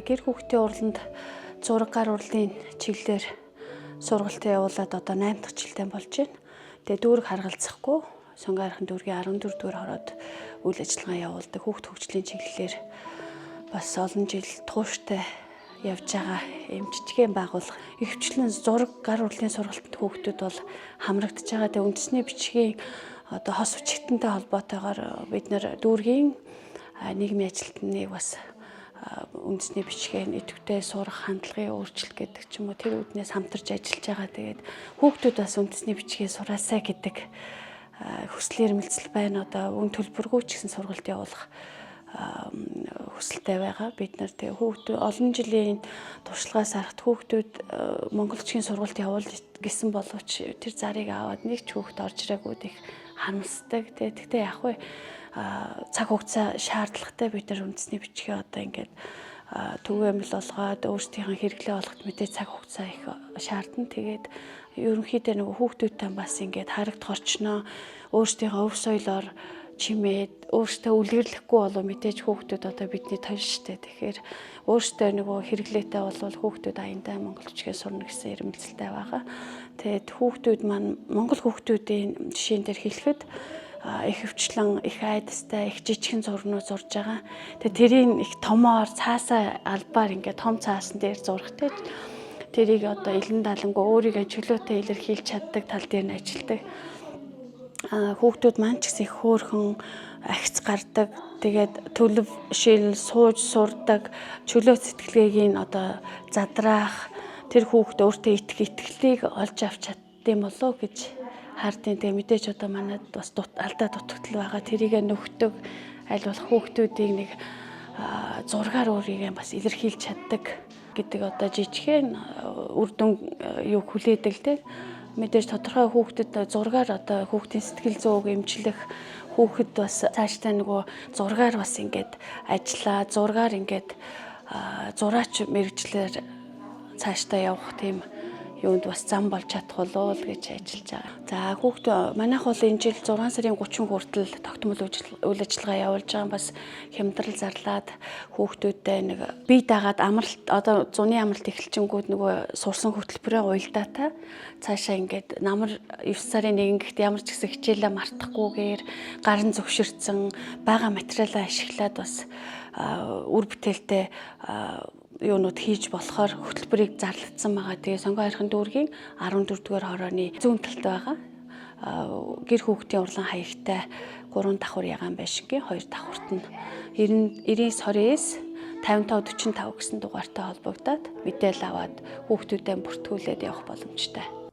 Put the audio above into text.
Гэр хүүхдийн урланд зураг гар урлын чиглэлээр сургалтаа явуулаад одоо 8 дахь жилдээ болж байна. Тэгээ дүүрэг харгалзахгүй Сонгон хайрхан дүүргийн 14 дугаар хороод үйл ажиллагаа явуулдаг хүүхд хөгжлийн чиглэлээр бас олон жил тууштай явж байгаа юм жижигхэн байгууллага. Ихэвчлэн зураг гар урлын сургалтанд хүүхдүүд бол хамрагдаж байгаа. Тэгээ үндэсний бичгийн одоо хос бичгтэнтэй холбоотойгоор бид нар дүүргийн нийгмийн ажилтныг бас үндэсний бичгээр идэвхтэй сурах хандлагын өөрчлөлт гэдэг ч юм уу, тэр үүднээс хамтарч ажиллаж байгаа. Тэгээд хүүхдүүд бас үндэсний бичгээ сураасай гэдэг хүсэл эрмэлзэл байна. Одоо үн төлбөргүй ч гэсэн сургалт явуулах хүсэлтэй байгаа. Бид нар тэгээ хүүхдүүд олон жилийн туршлагаас харахад хүүхдүүд монголчгийн сургалт явуул гэсэн боловч тэр зарыг аваад нэг ч хүүхд орж ирээгүй их харамсдаг. Тэгээ тэгтээ яг вэ цаг хугацаа шаардлагатай. Бид нар үндэсний бичгээ одоо ингээд түгээмэл болгоод өөрсдийнхөө хэрэглээ болгоход мэдээ цаг хугацаа их шаардна. Тэгээд ерөнхийдөө нөгөө хүүхдүүдтэй бас ингээд харагдах орчноо өөрсдийнхөө өв соёлоор чимээд өөртөө үлгэрлэхгүй болов мэдээж хүүхдүүд одоо бидний тойр штэ. Тэгэхээр өөртөө нөгөө хэрэглээтэй болвол хүүхдүүд аяндаа монгол бичгээ сурна гэсэн эрмэлзэлтэй байгаа. Тэгээд хүүхдүүд маань монгол хүүхдүүдийн жишээн дээр хэлэхэд их хвчлэн их айдастай их жижигхэн зурнууд зурж байгаа. Тэгээ тэрийг их томоор цаасаа албаар ингээд том цаасан дээр зурхтай тэрийг одоо илэн далангуу өөрийгөө чөлөөтэй илэрхийлж чаддаг тал дээр нь ажилладаг. Хүүхдүүд маань ч гэсэн их хөөрхөн агц гардаг. Тэгээд төлөв шил сууж сурдаг, чөлөө сэтгэлгээг нь одоо задраах, тэр хүүхд өөртөө итгэх итгэлийг олж авч чаддсан болов уу гэж хардیں۔ Тэгээ мэдээж одоо манад бас алдаа дутагдал байгаа. Тэрийгэ нөхдөг, аль болох хүүхдүүдийг нэг зургаар өөрийгөө бас илэрхийлж чаддаг гэдэг одоо жижигхэн үр дүн юу хүлээдэг л дээ. Мэдээж тодорхой хүүхдэд зургаар одоо хүүхдийн сэтгэл зүйг эмчлэх, хүүхэд бас цаашдаа нөгөө зургаар бас ингээд ажиллаа, зургаар ингээд зураач мэрэгчлэр цаашдаа явах тийм юунд бас зам болж чадах болов уу гэж ажиллаж байгаа. За хүүхд манайх бол энэ жил 6 сарын 30 хүртэл тогтмол үйл ажиллагаа явуулж байгаа. Бас хямдрал зарлаад хүүхдүүдтэй нэг бие дагаад амралт одоо зуны амралт эхэлчингүүд нөгөө сурсан хөтөлбөрөө уялдаатай цаашаа ингээд намар 9 сарын 1 гэхэд ямар ч гэсэн хичээлээ мартахгүйгээр гарын зөвшөрцөн байгаа материалаа ашиглаад бас үр бүтээлтэй юунууд хийж болохоор хөтөлбөрийг зарлагдсан байгаа. Тэгээ Сонгон хайрхан дүүргийн 14 дугаар хорооны зүүн талд байгаа. Гэр хүүхдийн урлан хаягтай 3 давхар ягаан байшингийн 2 давхарт нь 99 29 55 45 гэсэн дугаартай холбогдоод мэдээлэл аваад хүүхдүүдэд бүртгүүлээд явах боломжтой.